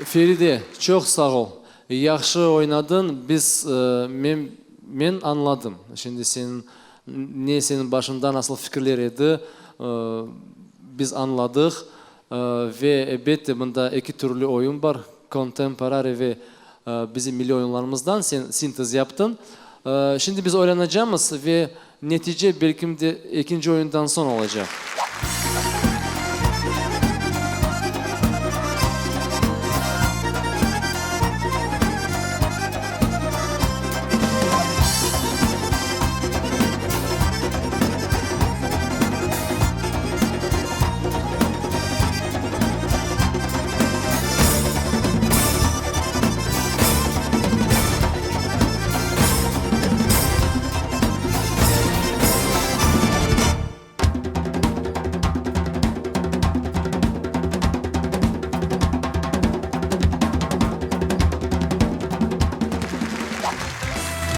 Feride, çoq sağ ol. Yahşı oynadıñ. Biz, men, men añladım. Şimdi seniñ, ne seniñ başıñda nasıl fikirler edi, biz añladıq. Ve, elbette, mında eki türlü oyun bar, kontemporari ve bizim milliy oyunlarımızdan sen sintez yaptıñ. Şimdi biz oylanacamız ve netice belkim de ekinci oyundan soñ olacaq.